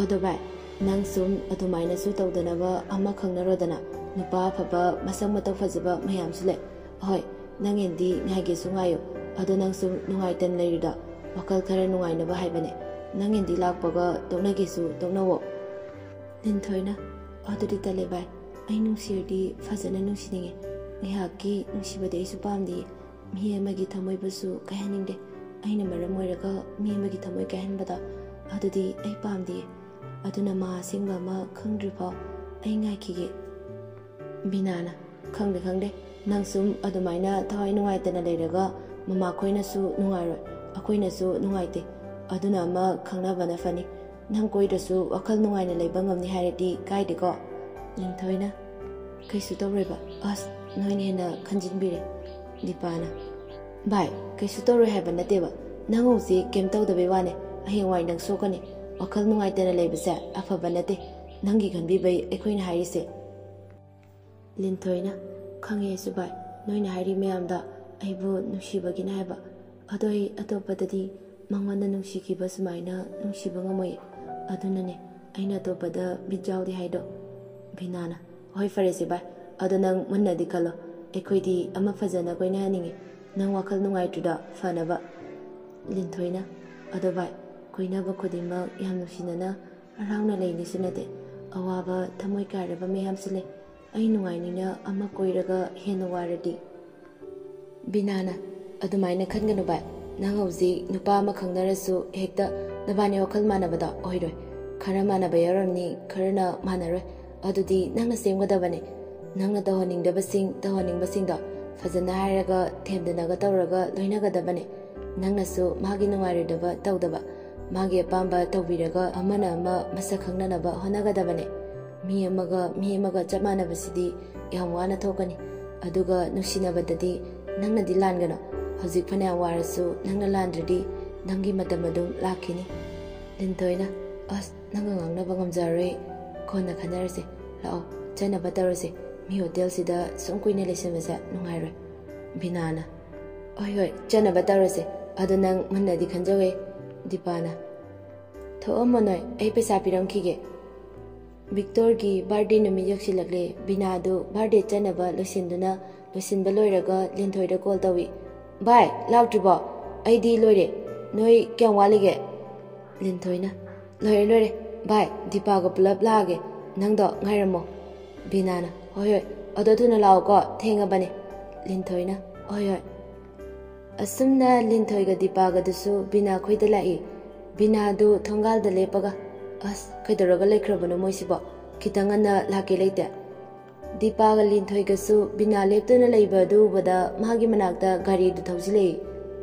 "ꯑꯗꯣ ꯚꯥꯏ, ꯅꯪ ꯁꯨꯝ ꯑꯗꯨꯃꯥꯏꯅꯁꯨ ꯇꯧꯗꯅꯕ ꯑꯃ ꯈꯪꯅꯔꯣꯗꯅ꯫ ꯅꯨꯄꯥ ꯑꯐꯕ, ꯃꯁꯛ ꯃꯇꯧ ꯐꯖꯕ ꯃꯌꯥꯝꯁꯨ ꯂꯩ꯫ ꯑꯍꯣꯏ, ꯅꯪ ꯍꯦꯟꯗꯤ ꯉꯥꯏꯒꯦꯁꯨ ꯉꯥꯏꯌꯨ꯫ ꯑꯗꯣ ꯅꯪꯁꯨ ꯅꯨꯡꯉꯥꯏꯇꯅ ꯂꯩꯔꯨꯗ, ꯋꯥꯈꯜ ꯈꯔ ꯅꯨꯡꯉꯥꯏꯅꯕ ꯍꯥꯏꯕꯅꯦ꯫ ꯅꯪ ꯍꯦꯟꯗꯤ ꯂꯥꯛꯄꯒ ꯇꯣꯛꯅꯒꯦꯁꯨ ꯇꯣꯛꯅꯧꯋꯣ꯫ ꯂꯤꯟꯊꯣꯏꯅ, ꯑꯗꯨꯗꯤ ꯇꯜꯂꯦ ꯚꯥꯏ, ꯑꯩ ꯅꯨꯡꯁꯤꯔꯗꯤ ꯐꯖꯅ ꯅꯨꯡꯁꯤꯅꯤꯡꯉꯦ꯫ ꯉꯥꯏꯍꯥꯛꯀꯤ ꯅꯨꯡꯁꯤꯕꯗꯤ ꯑꯩꯁꯨ ꯄꯥꯝꯗꯤꯌꯦ꯫ ꯃꯤ ꯑꯃꯒꯤ ꯊꯃꯣꯏꯕꯨꯁꯨ ꯀꯥꯏꯍꯟꯅꯤꯡꯗꯦ꯫ ꯑꯩꯅ ꯃꯔꯝ ꯑꯣꯏꯔꯒ ꯃꯤ ꯑꯃꯒꯤ ꯊꯃꯣꯏ ꯀꯥꯏꯍꯟꯕꯗꯣ, ꯑꯗꯨꯗꯤ ꯑꯩ ꯄꯥꯝꯗꯤꯌꯦ꯫ ꯑꯗꯨꯅ ꯃꯥ ꯑꯁꯦꯡꯕ ꯑꯃ ꯈꯪꯗ꯭ꯔꯤꯐꯥꯎ ꯑꯩ ꯉꯥꯏꯈꯤꯒꯦ꯫ ꯕꯤꯅꯥꯅ, ꯈꯪꯗꯦ, ꯈꯪꯗꯦ, ꯅꯪ ꯁꯨꯝ ꯑꯗꯨꯃꯥꯏꯅ ꯊꯋꯥꯏ ꯅꯨꯡꯉꯥꯏꯇꯅ ꯂꯩꯔꯒ ꯃꯃꯥꯈꯣꯏꯅꯁꯨ ꯅꯨꯡꯉꯥꯏꯔꯣꯏ, ꯑꯩꯈꯣꯏꯅꯁꯨ ꯅꯨꯡꯉꯥꯏꯇꯦ꯫ ꯑꯗꯨꯅ ꯑꯃ ꯈꯪꯅꯕꯅ ꯐꯅꯤ꯫ ꯅꯪ ꯀꯣꯏꯗ꯭ꯔꯁꯨ ꯋꯥꯈꯜ ꯅꯨꯡꯉꯥꯏꯅ ꯂꯩꯕ ꯉꯝꯅꯤ ꯍꯥꯏꯔꯗꯤ ꯀꯥꯏꯗꯦꯀꯣ? ꯂꯤꯟꯊꯣꯏꯅ, ꯀꯩꯁꯨ ꯇꯧꯔꯣꯏꯕ꯫ ꯑꯁ, ꯅꯣꯏꯅ ꯍꯦꯟꯅ ꯈꯟꯖꯤꯟꯕꯤꯔꯦ꯫ ꯗꯤꯄꯥꯅ, ꯚꯥꯏ, ꯀꯩꯁꯨ ꯇꯧꯔꯣꯏ ꯍꯥꯏꯕ ꯅꯠꯇꯦꯕ꯫ ꯅꯪ ꯍꯧꯖꯤꯛ ꯀꯩꯝ ꯇꯧꯗꯕꯩ ꯋꯥꯅꯦ꯫ ꯍꯌꯦꯡꯋꯥꯏ ꯅꯪ ꯁꯣꯛꯀꯅꯤ꯫ ꯋꯥꯈꯜ ꯅꯨꯡꯉꯥꯏꯇꯅ ꯂꯩꯕꯁꯦ ꯑꯐꯕ ꯅꯠꯇꯦ꯫ ꯅꯪꯒꯤ ꯈꯟꯕꯤꯕꯩ ꯑꯩꯈꯣꯏꯅ ꯍꯥꯏꯔꯤꯁꯦ꯫ ꯂꯤꯟꯊꯣꯏꯅ, ꯈꯪꯉꯦ ꯑꯩꯁꯨ ꯚꯥꯏ, ꯅꯣꯏꯅ ꯍꯥꯏꯔꯤ ꯃꯌꯥꯝꯗꯣ ꯑꯩꯕꯨ ꯅꯨꯡꯁꯤꯕꯒꯤꯅꯦ ꯍꯥꯏꯕ꯫ ꯑꯗꯣ ꯑꯩ ꯑꯇꯣꯞꯄꯗꯗꯤ ꯃꯉꯣꯟꯗ ꯅꯨꯡꯁꯤꯈꯤꯕ ꯁꯨꯃꯥꯏꯅ ꯅꯨꯡꯁꯤꯕ ꯉꯝꯃꯣꯏꯌꯦ꯫ ꯑꯗꯨꯅꯅꯦ ꯑꯩꯅ ꯑꯇꯣꯞꯄꯗ ꯕꯤꯠ ꯌꯥꯎꯗꯦ ꯍꯥꯏꯗꯣ꯫ ꯕꯤꯅꯥꯅ, ꯍꯣꯏ, ꯐꯔꯦꯁꯦ ꯚꯥꯏ, ꯑꯗꯣ ꯅꯪ ꯃꯨꯟꯅꯗꯤ ꯈꯜꯂꯣ꯫ ꯑꯩꯈꯣꯏꯗꯤ ꯑꯃ ꯐꯖꯅ ꯀꯣꯏꯅꯍꯟꯅꯤꯡꯉꯤ꯫ ꯅꯪ ꯋꯥꯈꯜ ꯅꯨꯡꯉꯥꯏꯇ꯭ꯔꯤꯗꯣ ꯐꯅꯕ꯫ ꯂꯤꯟꯊꯣꯏꯅ, ꯑꯗꯣ ꯚꯥꯏ, ꯀꯣꯏꯅꯕ ꯈꯨꯗꯤꯡꯃꯛ ꯌꯥꯝ ꯅꯨꯡꯁꯤꯅꯅ ꯍꯔꯥꯎꯅ ꯂꯩꯅꯤꯁꯨ ꯅꯠꯇꯦ꯫ ꯑꯋꯥꯕ, ꯊꯃꯣꯏ ꯀꯥꯏꯔꯕ ꯃꯌꯥꯝꯁꯨ ꯂꯩ꯫ ꯑꯩ ꯅꯨꯡꯉꯥꯏꯅꯤꯅ ꯑꯃ ꯀꯣꯏꯔꯒ ꯍꯦꯟꯅ ꯋꯥꯔꯗꯤ꯫ ꯕꯤꯅꯥꯅ, ꯑꯗꯨꯃꯥꯏꯅ ꯈꯟꯒꯅꯨ ꯚꯥꯏ꯫ ꯅꯪ ꯍꯧꯖꯤꯛ ꯅꯨꯄꯥ ꯑꯃ ꯈꯪꯅꯔꯁꯨ ꯍꯦꯛꯇ ꯅꯕꯥꯅꯤ ꯋꯥꯈꯜ ꯃꯥꯟꯅꯕꯗꯣ ꯑꯣꯏꯔꯣꯏ꯫ ꯈꯔ ꯃꯥꯟꯅꯕ ꯌꯥꯎꯔꯝꯅꯤ, ꯈꯔꯅ ꯃꯥꯟꯅꯔꯣꯏ꯫ ꯑꯗꯨꯗꯤ ꯅꯪꯅ ꯁꯦꯝꯒꯗꯕꯅꯦ꯫ ꯅꯪꯅ ꯇꯧꯍꯟꯅꯤꯡꯗꯕꯁꯤꯡ, ꯇꯧꯍꯟꯅꯤꯡꯕꯁꯤꯡꯗꯣ ꯐꯖꯅ ꯍꯥꯏꯔꯒ, ꯊꯦꯝꯗꯅꯒ ꯇꯧꯔꯒ ꯂꯣꯏꯅꯒꯗꯕꯅꯦ꯫ ꯅꯪꯅꯁꯨ ꯃꯥꯒꯤ ꯅꯨꯡꯉꯥꯏꯔꯣꯏꯗꯕ ꯇꯧꯗꯕ, ꯃꯥꯒꯤ ꯑꯄꯥꯝꯕ ꯇꯧꯕꯤꯔꯒ ꯑꯃꯅ ꯑꯃ ꯃꯁꯛ ꯈꯪꯅꯅꯕ ꯍꯣꯠꯅꯒꯗꯕꯅꯦ꯫ ꯃꯤ ꯑꯃꯒ ꯃꯤ ꯑꯃꯒ ꯆꯞ ꯃꯥꯟꯅꯕꯁꯤꯗꯤ ꯌꯥꯝ ꯋꯥꯅ ꯊꯣꯛꯀꯅꯤ꯫ ꯑꯗꯨꯒ ꯅꯨꯡꯁꯤꯅꯕꯗꯗꯤ ꯅꯪꯅꯗꯤ ꯂꯥꯟꯒꯅꯨ꯫ ꯍꯧꯖꯤꯛ ꯐꯅꯌꯥꯝ ꯋꯥꯔꯁꯨ ꯅꯪꯅ ꯂꯥꯟꯗ꯭ꯔꯗꯤ ꯅꯪꯒꯤ ꯃꯇꯝ ꯑꯗꯨꯝ ꯂꯥꯛꯈꯤꯅꯤ꯫ ꯂꯤꯟꯊꯣꯏꯅ, ꯑꯁ, ꯅꯪꯒ ꯉꯥꯡꯅꯕ ꯉꯝꯖꯔꯔꯣꯏ꯫ ꯀꯣꯟꯅ ꯈꯟꯅꯔꯁꯦ꯫ ꯂꯥꯛꯑꯣ, ꯆꯠꯅꯕ ꯇꯧꯔꯁꯦ꯫ ꯃꯤ ꯍꯣꯇꯦꯜꯁꯤꯗ ꯁꯨꯝ ꯀꯨꯏꯅ ꯂꯩꯁꯤꯟꯕꯁꯦ ꯅꯨꯡꯉꯥꯏꯔꯣꯏ꯫ ꯕꯤꯅꯥꯅ, ꯍꯣꯏ, ꯍꯣꯏ, ꯆꯠꯅꯕ ꯇꯧꯔꯁꯦ꯫ ꯑꯗꯣ ꯅꯪ ꯃꯨꯟꯅꯗꯤ ꯈꯟꯖꯧꯋꯦ꯫ ꯗꯤꯄꯥꯅ, ꯊꯣꯛꯑꯝꯃꯣ ꯅꯣꯏ, ꯑꯩ ꯄꯩꯁꯥ ꯄꯤꯔꯝꯈꯤꯒꯦ꯫ ꯕꯤꯛꯇꯣꯔꯒꯤ ꯕꯥꯔꯗꯦ ꯅꯨꯃꯤꯠ ꯌꯧꯁꯤꯜꯂꯛꯂꯦ꯫ ꯕꯤꯅꯥꯗꯨ ꯕꯥꯔꯗꯦ ꯆꯠꯅꯕ ꯂꯣꯏꯁꯤꯟꯗꯨꯅ, ꯂꯣꯏꯁꯤꯟꯕ ꯂꯣꯏꯔꯒ ꯂꯤꯟꯊꯣꯏꯗ ꯀꯣꯜ ꯇꯧꯏ꯫ "ꯚꯥꯏ, ꯂꯥꯛꯇ꯭ꯔꯤꯕꯣ? ꯑꯩꯗꯤ ꯂꯣꯏꯔꯦ꯫ ꯅꯣꯏ ꯀꯌꯥꯝ ꯋꯥꯠꯂꯤꯒꯦ?" ꯂꯤꯟꯊꯣꯏꯅ, "ꯂꯣꯏꯔꯦ, ꯂꯣꯏꯔꯦ꯫ ꯚꯥꯏ, ꯗꯤꯄꯥꯒ ꯄꯨꯂꯞ ꯂꯥꯛꯑꯒꯦ꯫ ꯅꯪꯗꯣ ꯉꯥꯏꯔꯝꯃꯣ꯫" ꯕꯤꯅꯥꯅ, "ꯍꯣꯏ, ꯍꯣꯏ꯫ ꯑꯗꯣ ꯊꯨꯅ ꯂꯥꯛꯑꯣꯀꯣ, ꯊꯦꯡꯉꯕꯅꯦ꯫" ꯂꯤꯟꯊꯣꯏꯅ, "ꯍꯣꯏ, ꯍꯣꯏ꯫" ꯑꯁꯨꯝꯅ ꯂꯤꯟꯊꯣꯏꯒ ꯗꯤꯄꯥꯒꯗꯨꯁꯨ ꯕꯤꯅꯥ ꯈꯣꯏꯗ ꯂꯥꯛꯏ꯫ ꯕꯤꯅꯥꯗꯨ ꯊꯣꯡꯒꯥꯜꯗ ꯂꯦꯞꯄꯒ, "ꯑꯁ, ꯀꯩꯗꯧꯔꯒ ꯂꯩꯈ꯭ꯔꯕꯅꯣ ꯃꯣꯏꯁꯤꯕꯣ? ꯈꯤꯇꯪ ꯉꯟꯅ ꯂꯥꯛꯀꯦ ꯂꯩꯇꯦ꯫" ꯗꯤꯄꯥꯒ ꯂꯤꯟꯊꯣꯏꯒꯁꯨ ꯕꯤꯅꯥ ꯂꯦꯞꯇꯨꯅ ꯂꯩꯕ ꯑꯗꯨ ꯎꯕꯗ ꯃꯥꯒꯤ ꯃꯅꯥꯛꯇ ꯒꯥꯔꯤꯗꯨ ꯊꯧꯖꯤꯜꯂꯛꯏ꯫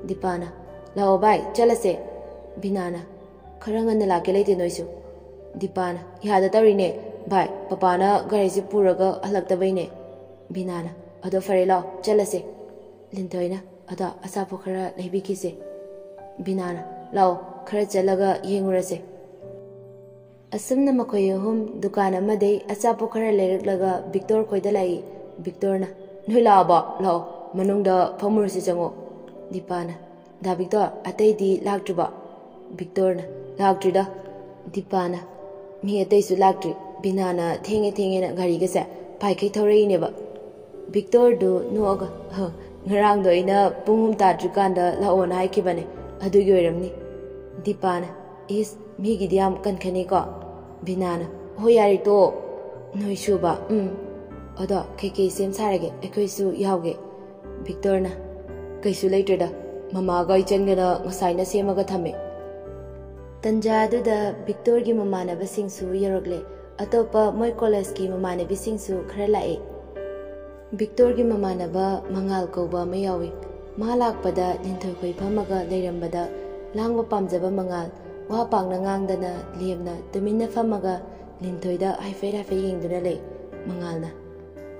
ꯗꯤꯄꯥꯅ, "ꯂꯥꯛꯑꯣ ꯚꯥꯏ, ꯆꯠꯂꯁꯦ꯫" ꯕꯤꯅꯥꯅ, "ꯈꯔ ꯉꯟꯅ ꯂꯥꯛꯀꯦ ꯂꯩꯇꯦ ꯅꯣꯏꯁꯨ꯫" ꯗꯤꯄꯥꯅ, "ꯌꯥꯗ ꯇꯧꯔꯤꯅꯦ ꯚꯥꯏ, ꯄꯄꯥꯅ ꯒꯥꯔꯤꯁꯦ ꯄꯨꯔꯒ ꯍꯜꯂꯛꯇꯕꯩꯅꯦ꯫" ꯕꯤꯅꯥꯅ, "ꯑꯗꯣ ꯐꯔꯦ, ꯂꯥꯛꯑꯣ, ꯆꯠꯂꯁꯦ꯫" ꯂꯤꯟꯊꯣꯏꯅ, "ꯑꯗꯣ ꯑꯆꯥꯄꯣꯠ ꯈꯔ ꯂꯩꯕꯤꯈꯤꯁꯦ꯫" ꯕꯤꯅꯥꯅ, "ꯂꯥꯛꯑꯣ, ꯈꯔ ꯆꯠꯂꯒ ꯌꯦꯡꯉꯨꯔꯁꯦ꯫" ꯑꯁꯨꯝꯅ ꯃꯈꯣꯏ ꯑꯍꯨꯝ ꯗꯨꯀꯥꯟ ꯑꯃꯗꯩ ꯑꯆꯥꯄꯣꯠ ꯈꯔ ꯂꯩꯔꯛꯂꯒ ꯕꯤꯛꯇꯣꯔ ꯈꯣꯏꯗ ꯂꯥꯛꯏ꯫ ꯕꯤꯛꯇꯣꯔꯅ, "ꯅꯣꯏ ꯂꯥꯛꯑꯕꯣ? ꯂꯥꯛꯑꯣ, ꯃꯅꯨꯡꯗ ꯐꯝꯃꯨꯔꯁꯤ, ꯆꯪꯉꯣ꯫" ꯗꯤꯄꯥꯅ, "ꯗꯥ ꯕꯤꯛꯇꯣꯔ, ꯑꯇꯩꯗꯤ ꯂꯥꯛꯇ꯭ꯔꯤꯕꯣ?" ꯕꯤꯛꯇꯣꯔꯅ, "ꯂꯥꯛꯇ꯭ꯔꯤꯗ꯫" ꯗꯤꯄꯥꯅ, "ꯃꯤ ꯑꯇꯩꯁꯨ ꯂꯥꯛꯇ꯭ꯔꯤ꯫ ꯕꯤꯅꯥꯅ ꯊꯦꯡꯉꯦ ꯊꯦꯡꯉꯦꯅ ꯒꯥꯔꯤꯒꯁꯦ ꯄꯥꯏꯈꯩ ꯊꯧꯔꯛꯏꯅꯦꯕ꯫" ꯕꯤꯛꯇꯣꯔꯗꯨ ꯅꯣꯛꯑꯒ, "ꯍ, ꯉꯔꯥꯡꯗꯣ ꯑꯩꯅ ꯄꯨꯡ ꯑꯍꯨꯝ ꯇꯥꯗ꯭ꯔꯤꯀꯥꯟꯗ ꯂꯥꯛꯑꯣꯅ ꯍꯥꯏꯈꯤꯕꯅꯦ, ꯑꯗꯨꯒꯤ ꯑꯣꯏꯔꯝꯅꯤ꯫" ꯗꯤꯄꯥꯅ, "ꯏꯁ, ꯃꯤꯒꯤꯗꯤ ꯌꯥꯝ ꯀꯟꯈꯠꯅꯤꯀꯣ꯫" ꯕꯤꯅꯥꯅ, "ꯍꯣꯏ, ꯌꯥꯔꯦ, ꯇꯣꯛꯑꯣ꯫ ꯅꯣꯏ ꯁꯨꯕ, ꯎꯝ꯫ ꯑꯗꯣ ꯀꯩꯀꯩ ꯁꯦꯝ ꯁꯥꯔꯒꯦ? ꯑꯩꯈꯣꯏꯁꯨ ꯌꯥꯎꯒꯦ꯫" ꯕꯤꯛꯇꯣꯔꯅ, "ꯀꯩꯁꯨ ꯂꯩꯇ꯭ꯔꯦꯗ, ꯃꯃꯥꯒ ꯏꯆꯟꯒꯅ ꯉꯁꯥꯏꯅ ꯁꯦꯝꯃꯒ ꯊꯝꯃꯦ꯫" ꯇꯟꯖꯥ ꯑꯗꯨꯗ ꯕꯤꯛꯇꯣꯔꯒꯤ ꯃꯃꯥꯟꯅꯕꯁꯤꯡꯁꯨ ꯌꯧꯔꯛꯂꯦ꯫ ꯑꯇꯣꯞꯄ ꯃꯣꯏ ꯀꯣꯂꯦꯖꯀꯤ ꯃꯃꯥꯟꯅꯕꯤꯁꯤꯡꯁꯨ ꯈꯔ ꯂꯥꯛꯑꯦ꯫ ꯕꯤꯛꯇꯣꯔꯒꯤ ꯃꯃꯥꯟꯅꯕ ꯃꯉꯥꯜ ꯀꯧꯕ ꯑꯃ ꯌꯥꯎꯏ꯫ ꯃꯥ ꯂꯥꯛꯄꯗ ꯂꯤꯟꯊꯣꯏꯈꯣꯏ ꯐꯝꯃꯒ ꯂꯩꯔꯝꯕꯗ ꯂꯥꯡꯕ ꯄꯥꯝꯖꯕ ꯃꯉꯥꯜ ꯋꯥ ꯄꯥꯛꯅ ꯉꯥꯡꯗꯅ ꯂꯦꯝꯅ ꯇꯨꯃꯤꯟꯅ ꯐꯝꯃꯒ ꯂꯤꯟꯊꯣꯏꯗ ꯍꯥꯏꯐꯦꯠ ꯍꯥꯏꯐꯦꯠ ꯌꯦꯡꯗꯨꯅ ꯂꯩ꯫ ꯃꯉꯥꯜꯅ,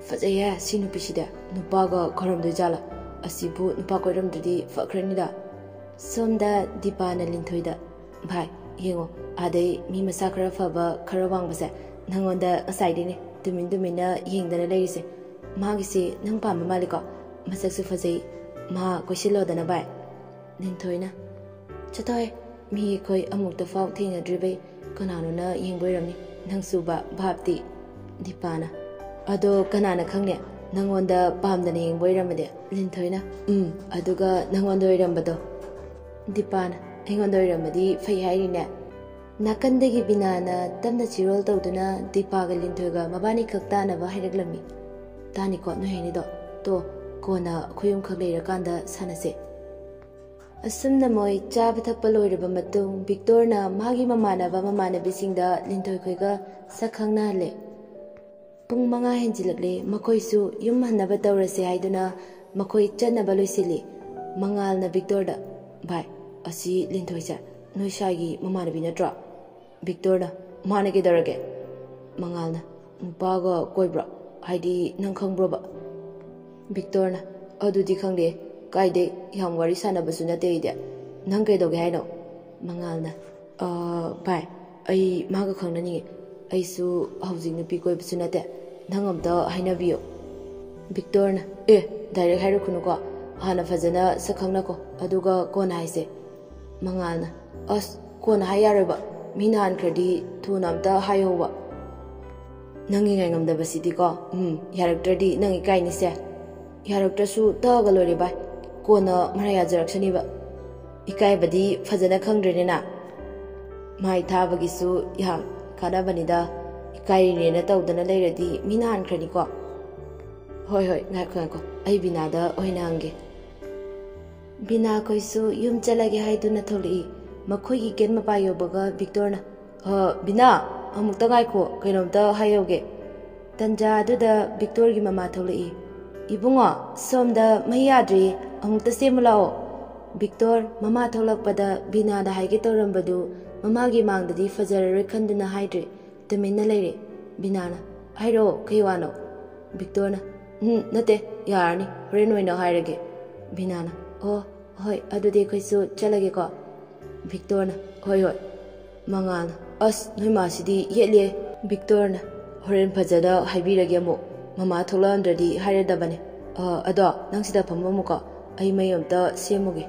"ꯐꯖꯩꯍꯦ ꯁꯤ ꯅꯨꯄꯤꯁꯤꯗꯤ, ꯅꯨꯄꯥꯒ ꯈꯣꯏꯔꯝꯗꯣꯏ ꯖꯥꯠꯂꯥ? ꯑꯁꯤꯕꯨ ꯅꯨꯄꯥ ꯀꯣꯏꯔꯝꯗ꯭ꯔꯗꯤ ꯐꯈ꯭ꯔꯅꯤꯗ꯫" ꯁꯣꯝꯗ ꯗꯤꯄꯥꯅ ꯂꯤꯟꯊꯣꯏꯗ, "ꯚꯥꯏ, ꯌꯦꯡꯉꯣ, ꯑꯥꯗꯩ ꯃꯤ ꯃꯁꯥ ꯈꯔ ꯐꯕ, ꯈꯔ ꯋꯥꯡꯕꯁꯦ ꯅꯪꯉꯣꯟꯗ ꯉꯁꯥꯏꯗꯩꯅꯦ ꯇꯨꯃꯤꯟ ꯇꯨꯃꯤꯟꯅ ꯌꯦꯡꯗꯅ ꯂꯩꯔꯤꯁꯦ꯫ ꯃꯥꯒꯤꯁꯦ ꯅꯪ ꯄꯥꯝꯕ ꯃꯥꯜꯂꯤꯀꯣ? ꯃꯁꯛꯁꯨ ꯐꯖꯩ꯫ ꯃꯥ ꯀꯣꯏꯁꯤꯜꯂꯣꯗꯅ, ꯚꯥꯏ꯫" ꯂꯤꯟꯊꯣꯏꯅ, "ꯆꯠꯊꯣꯍꯦ, ꯃꯤ ꯑꯩꯈꯣꯏ ꯑꯃꯨꯛꯇ ꯐꯥꯎ ꯊꯦꯡꯅꯗ꯭ꯔꯤꯕꯩ ꯀꯅꯥꯅꯣꯅ ꯌꯦꯡꯕ ꯑꯣꯏꯔꯝꯅꯤ꯫ ꯅꯪꯁꯨꯕ ꯚꯥꯞꯇꯤ꯫ ꯗꯤꯄꯥꯅ, ꯑꯗꯣ ꯀꯅꯥꯅ ꯈꯪꯅꯤ? ꯅꯪꯉꯣꯟꯗ ꯄꯥꯝꯗꯅ ꯌꯦꯡꯕ ꯑꯣꯏꯔꯝꯃꯗꯤ꯫ ꯂꯤꯟꯊꯣꯏꯅ, ꯎꯝ, ꯑꯗꯨꯒ ꯅꯪꯉꯣꯟꯗ ꯑꯣꯏꯔꯝꯕꯗꯣ꯫ ꯗꯤꯄꯥꯅ, ꯑꯩꯉꯣꯟꯗ ꯑꯣꯏꯔꯝꯃꯗꯤ ꯐꯩ ꯍꯥꯏꯔꯤꯅꯦ꯫ ꯅꯥꯀꯟꯗꯒꯤ ꯕꯤꯅꯥꯅ ꯇꯞꯅ ꯆꯤꯔꯣꯜ ꯇꯧꯗꯨꯅ ꯗꯤꯄꯥꯒ ꯂꯤꯟꯊꯣꯏꯒ ꯃꯕꯥꯅꯤꯈꯛ ꯇꯥꯅꯕ ꯍꯥꯏꯔꯛꯂꯝꯃꯤ꯫ ꯇꯥꯅꯤꯀꯣ ꯅꯣꯏ ꯍꯥꯏꯅꯤꯗꯣ꯫ ꯇꯣ, ꯀꯣꯟꯅ ꯑꯩꯈꯣꯏ ꯑꯍꯨꯝꯈꯛ ꯂꯩꯔꯀꯥꯟꯗ ꯁꯥꯟꯅꯁꯦ꯫ ꯑꯁꯨꯝꯅ ꯃꯣꯏ ꯆꯥꯕ ꯊꯛꯄ ꯂꯣꯏꯔꯕ ꯃꯇꯨꯡ ꯕꯤꯛꯇꯣꯔꯅ ꯃꯥꯒꯤ ꯃꯃꯥꯟꯅꯕ ꯃꯃꯥꯟꯅꯕꯤꯁꯤꯡꯗ ꯂꯤꯟꯊꯣꯏꯈꯣꯏꯒ ꯁꯛ ꯈꯪꯅꯍꯜꯂꯦ꯫ ꯄꯨꯡ ꯃꯉꯥ ꯍꯦꯟꯖꯤꯜꯂꯛꯂꯦ꯫ ꯃꯈꯣꯏꯁꯨ ꯌꯨꯝ ꯍꯟꯅꯕ ꯇꯧꯔꯁꯦ ꯍꯥꯏꯗꯨꯅ ꯃꯈꯣꯏ ꯆꯠꯅꯕ ꯂꯣꯏꯁꯤꯜꯂꯤ꯫ ꯃꯉꯥꯜꯅ ꯕꯤꯛꯇꯣꯔꯗ, "ꯚꯥꯏ, ꯑꯁꯤ ꯂꯤꯟꯊꯣꯏꯁꯦ ꯅꯣꯏ ꯁꯥꯏꯒꯤ ꯃꯃꯥꯟꯅꯕꯤ ꯅꯠꯇ꯭ꯔꯣ?" ꯕꯤꯛꯇꯣꯔꯅ, "ꯃꯥꯅ ꯀꯩꯗꯧꯔꯒꯦ?" ꯃꯉꯥꯜꯅ, "ꯅꯨꯄꯥꯒ ꯀꯣꯏꯕ꯭ꯔꯣ? ꯍꯥꯏꯗꯤ ꯅꯪ ꯈꯪꯕ꯭ꯔꯣꯕ?" ꯕꯤꯛꯇꯣꯔꯅ, "ꯑꯗꯨꯗꯤ ꯈꯪꯗꯦ꯫ ꯀꯥꯏꯗꯩ? ꯌꯥꯝ ꯋꯥꯔꯤ ꯁꯥꯟꯅꯕꯁꯨ ꯅꯠꯇꯦ ꯑꯩꯗꯤ꯫ ꯅꯪ ꯀꯩꯗꯧꯒꯦ ꯍꯥꯏꯅꯣ?" ꯃꯉꯥꯜꯅ, "ꯑ, ꯚꯥꯏ, ꯑꯩ ꯃꯥꯒ ꯈꯪꯅꯅꯤꯡꯉꯤ꯫ ꯑꯩꯁꯨ ꯍꯧꯖꯤꯛ ꯅꯨꯄꯤ ꯀꯣꯏꯕꯁꯨ ꯅꯠꯇꯦ꯫ ꯅꯪ ꯑꯝꯇ ꯍꯥꯏꯅꯕꯤꯌꯨ꯫" ꯕꯤꯛꯇꯣꯔꯅ, "ꯑꯦ, ꯗꯥꯏꯔꯦꯛ ꯍꯥꯏꯔꯛꯀꯅꯨꯀꯣ꯫ ꯍꯥꯟꯅ ꯐꯖꯅ ꯁꯛ ꯈꯪꯅꯀꯣ, ꯑꯗꯨꯒ ꯀꯣꯟꯅ ꯍꯥꯏꯁꯦ꯫" ꯃꯉꯥꯜꯅ, "ꯑꯁ, ꯀꯣꯟꯅ ꯍꯥꯏ ꯌꯥꯔꯣꯏꯕ꯫ ꯃꯤꯅ ꯍꯥꯟꯈ꯭ꯔꯗꯤ ꯊꯨꯅ ꯑꯝꯇ ꯍꯥꯏꯍꯧꯕ꯫" "ꯅꯪꯒꯤ ꯉꯥꯏꯉꯝꯗꯕꯁꯤꯗꯤꯀꯣ꯫ ꯎꯝ, ꯌꯥꯔꯛꯇ꯭ꯔꯗꯤ ꯅꯪ ꯏꯀꯥꯏꯅꯤꯁꯦ꯫" "ꯌꯥꯔꯛꯇ꯭ꯔꯁꯨ ꯇꯛꯑꯒ ꯂꯣꯏꯔꯦ ꯚꯥꯏ꯫ ꯀꯣꯟꯅ ꯃꯔꯥꯏ ꯌꯥꯖꯔꯛꯁꯅꯤꯕ꯫ ꯏꯀꯥꯏꯕꯗꯤ ꯐꯖꯅ ꯈꯪꯗ꯭ꯔꯦꯅꯦ ꯅꯥ꯫ ꯃꯥꯏ ꯊꯥꯕꯒꯤꯁꯨ ꯌꯥꯝ ꯀꯥꯟꯅꯕꯅꯤꯗ꯫ ꯏꯀꯥꯏꯔꯤꯅꯦꯅ ꯇꯧꯗꯅ ꯂꯩꯔꯗꯤ ꯃꯤꯅ ꯍꯥꯟꯈ꯭ꯔꯅꯤꯀꯣ꯫" "ꯍꯣꯏ, ꯍꯣꯏ, ꯉꯥꯏꯈꯣ, ꯉꯥꯏꯈꯣ꯫ ꯑꯩ ꯕꯤꯅꯥꯗ ꯑꯣꯏꯅ ꯍꯪꯒꯦ꯫" ꯕꯤꯅꯥꯈꯣꯏꯁꯨ ꯌꯨꯝ ꯆꯠꯂꯒꯦ ꯍꯥꯏꯗꯨꯅ ꯊꯣꯛꯂꯛꯏ꯫ ꯃꯈꯣꯏꯒꯤ ꯒꯦꯠ ꯃꯄꯥ ꯌꯧꯕꯒ ꯕꯤꯛꯇꯣꯔꯅ, "ꯑ, ꯕꯤꯅꯥ, ꯑꯃꯨꯛꯇ ꯉꯥꯏꯈꯣ, ꯀꯩꯅꯣꯝꯇ ꯍꯥꯏꯍꯧꯒꯦ꯫" ꯇꯟꯖꯥ ꯑꯗꯨꯗ ꯕꯤꯛꯇꯣꯔꯒꯤ ꯃꯃꯥ ꯊꯣꯛꯂꯛꯏ꯫ "ꯏꯕꯨꯡꯉꯣ, ꯁꯣꯝꯗ ꯃꯩ ꯌꯥꯗ꯭ꯔꯦ, ꯑꯃꯨꯛꯇ ꯁꯦꯝꯃꯨ ꯂꯥꯛꯑꯣ꯫" ꯕꯤꯛꯇꯣꯔ ꯃꯃꯥ ꯊꯣꯛꯂꯛꯄꯗ ꯕꯤꯅꯥꯗ ꯍꯥꯏꯒꯦ ꯇꯧꯔꯝꯕꯗꯨ ꯃꯃꯥꯒꯤ ꯃꯥꯡꯗꯗꯤ ꯐꯖꯔꯔꯣꯏ ꯈꯟꯗꯨꯅ ꯍꯥꯏꯗ꯭ꯔꯦ꯫ ꯇꯨꯃꯤꯟꯅ ꯂꯩꯔꯦ꯫ ꯕꯤꯅꯥꯅ, "ꯍꯥꯏꯔꯛꯑꯣ, ꯀꯩ ꯋꯥꯅꯣ?" ꯕꯤꯛꯇꯣꯔꯅ, "ꯎꯝ, ꯅꯠꯇꯦ, ꯌꯥꯔꯅꯤ, ꯍꯣꯔꯦꯟ ꯑꯣꯏꯅ ꯍꯥꯏꯔꯒꯦ꯫" ꯕꯤꯅꯥꯅ, "ꯑꯣ, ꯍꯣꯏ, ꯑꯗꯨꯗꯤ ꯑꯩꯈꯣꯏꯁꯨ ꯆꯠꯂꯒꯦꯀꯣ꯫" ꯕꯤꯛꯇꯣꯔꯅ, "ꯍꯣꯏ, ꯍꯣꯏ꯫" ꯃꯉꯥꯜꯅ, "ꯑꯁ, ꯅꯣꯏ ꯃꯥꯁꯤꯗꯤ ꯌꯦꯠꯂꯦ꯫" ꯕꯤꯛꯇꯣꯔꯅ, "ꯍꯣꯔꯦꯟ ꯐꯖꯅ ꯍꯥꯏꯕꯤꯔꯒꯦ ꯑꯃꯨꯛ꯫ ꯃꯃꯥ ꯊꯣꯛꯂꯛꯑꯝꯗ꯭ꯔꯗꯤ ꯍꯥꯏꯔꯗꯕꯅꯦ꯫ ꯑ, ꯑꯗꯣ ꯅꯪ ꯁꯤꯗ ꯐꯝꯃꯝꯃꯨꯀꯣ, ꯑꯩ ꯃꯩ ꯑꯝꯇ ꯁꯦꯝꯃꯨꯒꯦ꯫"